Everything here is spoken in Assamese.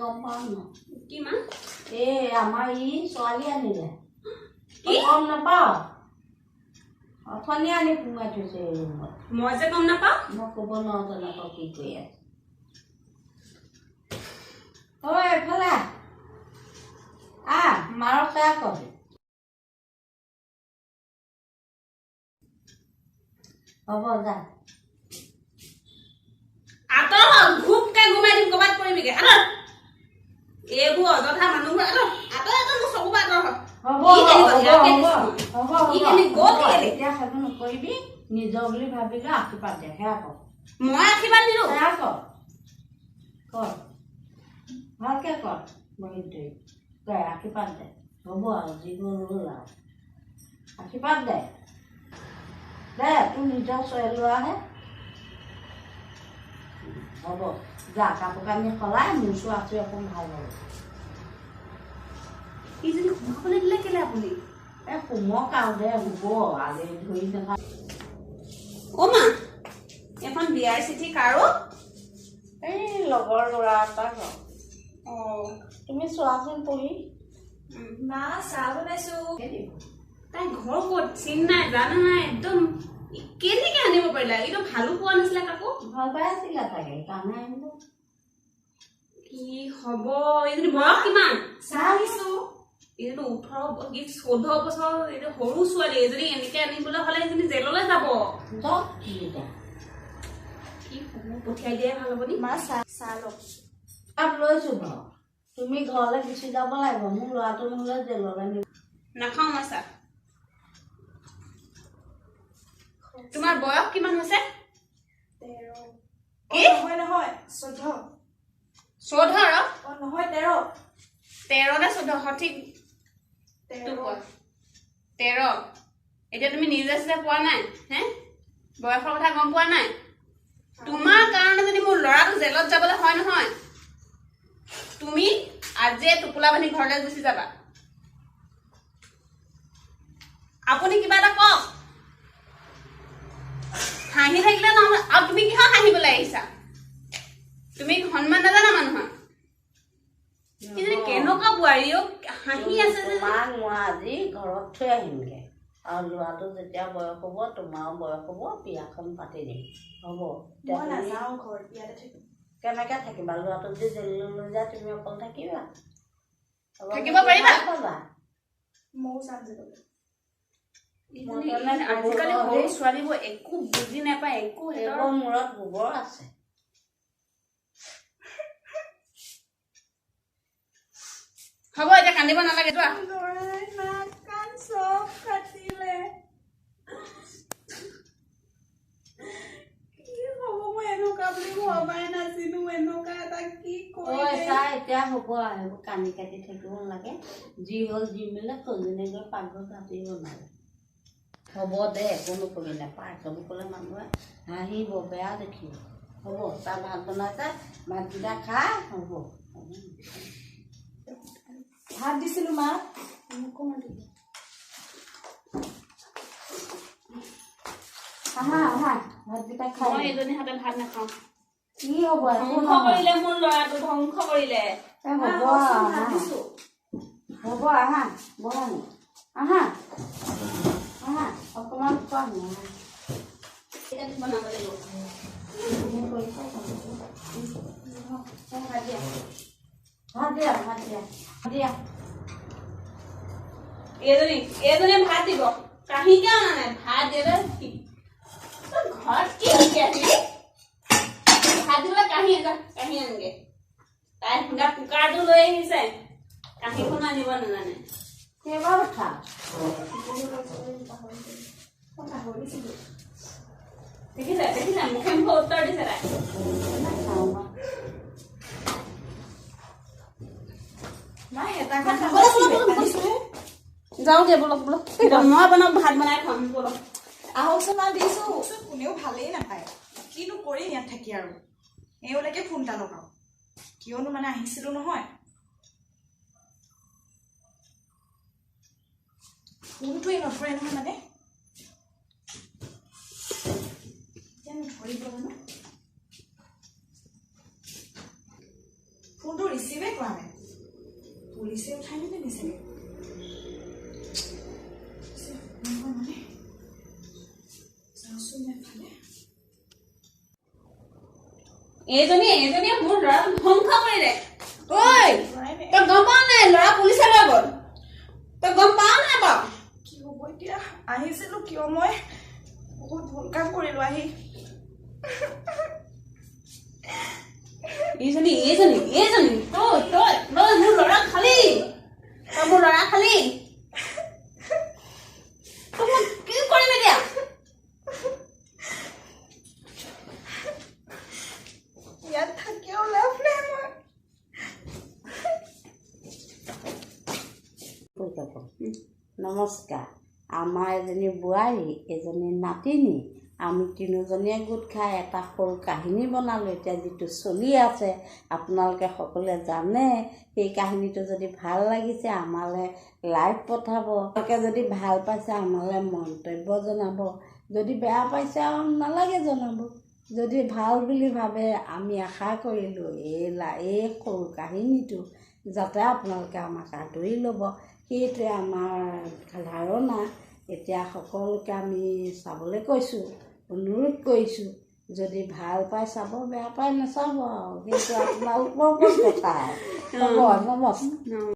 গম পাওঁ ন? কি মা? এই আমাৰ ই ছোৱালী আনিলে। গম নাপাওঁ, অথনি আনি সোমাই থৈছে এই ৰুমত। মই যে গম নাপাওঁ। মই ক'ব নোৱাৰো তেনেকুৱা কি কৰি আছে। ঐ এইফালে আহ, মাৰক সেয়া কৰ। হ'ব যা। আঁতৰ হ, ঘূপকে ঘুমাই দিম, ক'ৰবাত পৰিবিগে। আঁতৰ, এইবোৰ অযথা মানুহবোৰ। আঁতৰ আঁতৰ আঁতৰ, মোৰ চকুৰ পৰা আঁতৰ হ। হ'ব। ই কেনেকুৱা? হ'ব। ইয়াকে হ'ব। দিছো। হ'ব। ই হ'ব। কেনে গ'ল? হ'ব। কেলে? এতিয়া সেইবোৰ নকৰিবি। নিজৰ বুলি ভাবিলে আশীৰ্বাদ দে, সেয়া কৰ। মই আশীৰ্বাদ নিদিওঁ। সেয়া কৰ, কৰ, ভালকে কৰ। বহিত ধৰি তই আশীৰ্বাদ দে। হ'ব আৰু, যি হ'ল হ'ল আৰু। আশীৰ্বাদ দে, দে। তোৰ নিজৰ লোৱাহে। হ'ব যা, কাপোৰ কানি সলাই মোৰ চোৰ আছো, অকণ ভাল হ'ব। ইজনী সোমাবলৈ দিলে কেলে আপুনি? এই সোমক আৰু দে, হ'ব আলি ধৰি নাথাক। অ' মা, এখন বিয়াৰ চিঠি কাৰো? এই লগৰ ল'ৰা এটা ঘৰ। অঁ। তুমি চোৱাচোন পঢ়ি। মা, চাহ বনাইছো। তাই ঘৰ ক'ত চিন নাই, জানা নাই, একদম কেনেকে আনিব পাৰিলা? এইটো ভালো পোৱা নাছিলে কাকো। ভাল পাই আছিলে চাগে, সেইকাৰণে আনিব। কি হ'ব, এইজনী বয়স কিমান? চাহ আনিছো। এইজনী 18 কি 14 বছৰ। এইটো সৰু ছোৱালী। এইজনী এনেকে আনিবলৈ হ'লে এইজনী জেললৈ যাব। যাওক কি এতিয়া। কি হ'ব, পঠিয়াই দিয়াই ভাল হ'ব নি? মা, চাহ চাহ লওক। কাপ লৈছো বাৰু। তুমি ঘৰলৈ গুচি যাব লাগিব। মোৰ ল'ৰাটো নহ'লে জেললৈ নিব। নাখাওঁ মই চাহ। তোমাৰ বয়স কিমান হৈছে? 13। কি? নহয় নহয়, 14। 14? অ নহয়, 13। 13 নে 14, সঠিক 13। কোৱা। 13। এতিয়া তুমি নিজে চিজে পোৱা নাই হে? বয়সৰ কথা গম পোৱা নাই? তোমাৰ কাৰণে যদি মোৰ ল'ৰাটো জেলত যাবলৈ হয় নহয়, তুমি আজিয়ে টোপোলা বান্ধি ঘৰলৈ গুচি যাবা। আপুনি কিবা এটা কওক। হাঁহি থাকিলে নহ'ব আৰু। তুমি কিহৰ হাঁহিবলৈ আহিছা? তুমি সন্মান নাজানা মানুহৰ? কিজনী কেনেকুৱা বোৱাৰী অ', হাঁহি আছে যে। তোমাক মই আজি ঘৰত থৈ আহিমগে আৰু ল'ৰাটো যেতিয়া বয়স হ'ব, তোমাৰো বয়স হ'ব, বিয়াখন পাতি দিম। হ'ব এতিয়া। মই তুমি নাযাওঁ ঘৰত, ইয়াতে থাকিম। কেনেকে থাকিবা? ল'ৰাটোক যদি জেললৈ লৈ যায়, তুমি অকল থাকিবা? অলপ থাকিব পাৰিবা? ভাল পাবা। ময়ো যাম জেললৈ। মই তাৰমানে আজিকালি ক'ব সৰু ছোৱালীবোৰ একো বুজি নাপায় একো সিহঁতৰ। এইবোৰ মূৰত গোবৰ আছে। হ'ব, এতিয়া কান্দিব নালাগে, যোৱা। ল'ৰাই নাক কাণ চব কাটিলে। কি হ'ব, মই এনেকুৱা বুলি ভবাই নাছিলো, এনেকুৱা এটা কি ঐ কৰিলে। চা, এতিয়া হ'ব আৰু, সেইবোৰ কান্দি কাটি থাকিব নালাগে। যি হ'ল যি মিলে, সজনী গৈ পাকঘৰত ভাতি বনালে। হ'ব দে, একো নকবি। নাপায় সেইবোৰ ক'লে, মানুহে হাঁহিব, বেয়া দেখিব। হ'ব, তাৰ ভাত বনাইছে, ভাতকেইটা খা। হ'ব। ভাত দিছিলো মা, মোকো মাতিলে। আহা আহা, ভাতকেইটা খাই মই ল। এজনী হাতে ভাত নাখাওঁ। কি হ'ব, একো ধ্বংস নহয়। কৰিলে মোৰ ল'ৰাটো, ধ্বংস কৰিলে। এই মা, হ'ব। আহকচোন, ভাত আহা। দিছো। হ'ব, আহা, বহাহি। আহা আহা, অকণমান খোৱাহি, আহা। বনাব লাগিব। তুমি কৰিছা কামটো। ভাত দিয়া। ভাত দিয়া, ভাত দিয়া, দিয়া। এইজনী, এইজনীয়ে ভাত দিব। কাঁহী কিয় অনা নাই? ভাত দিয়ে। ঘৰত কি শিকি আহিলি? ভাত দিবলৈ কাঁহী, যা কাঁহী আনগে। তাই সুদা কুকাৰটো লৈ আহিছে, কাঁহীখনো আনিব নাজানে। কেইবাৰ উঠা? মই পাহৰিছিলো। দেখিছে, দেখিছে, মুখে মুখে উত্তৰ দিছে তাই। নাখাওঁ মই। মা, হেতা ভাত নাবাচিলে, আনিছোহে। যাওঁগে, বলক বলক। মই বনাম, ভাত বনাই খুৱাম, বলক। আহকচোন মা, দিছো। কোনেও ভালেই নাপায়। কিনো কৰিম ইয়াত থাকি আৰু। এওঁলৈকে ফোন এটা লগাওঁ। কিয়নো মানে আহিছিলো নহয়। ফোনটোৱে নধৰে নহয় মানে। এতিয়া নধৰিব জানো? ফোনটো ৰিচিভে এইজনীয়ে মোৰ ল'ৰাটো ধ্বংস কৰিলে। ঐ, তই গম পাৱ নাই, ল'ৰা পুলিচে লৈ গ'ল? তই গম পাৱ নাই বাৰু? কি হ'ব এতিয়া? আহিছিলো কিয় মই? বহুত ভুল কাম কৰিলো আহি। এইজনী, এইজনী, এইজনী, তই তই তই মোৰ ল'ৰা খালি, তই মোৰ ল'ৰা খালি। তই, মই কি কৰিম এতিয়া? ইয়াত থাকিও লাভ নাই মই। কৈ থাকোঁ। নমস্কাৰ। আমাৰ এজনী বোৱাৰী, এজনী নাতিনী, আমি তিনিজনীয়ে গোট খাই এটা সৰু কাহিনী বনালোঁ। এতিয়া যিটো চলি আছে আপোনালোকে সকলোৱে জানে। সেই কাহিনীটো যদি ভাল লাগিছে, আমালৈ লাইক পঠাব। আপোনালোকে যদি ভাল পাইছে, আমালৈ মন্তব্য জনাব। যদি বেয়া পাইছে আৰু নালাগে জনাব। যদি ভাল বুলি ভাবে, আমি আশা কৰিলোঁ এই সৰু কাহিনীটো যাতে আপোনালোকে আমাক আদৰি ল'ব, সেইটোৱে আমাৰ ধাৰণা। এতিয়া সকলোকে আমি চাবলৈ কৈছোঁ, অনুৰোধ কৰিছোঁ। যদি ভাল পায় চাব, বেয়া পায় নাচাব আৰু সেইটো আপোনালোকৰ ওপৰত কথা। হ'ব, নমস্কাৰ।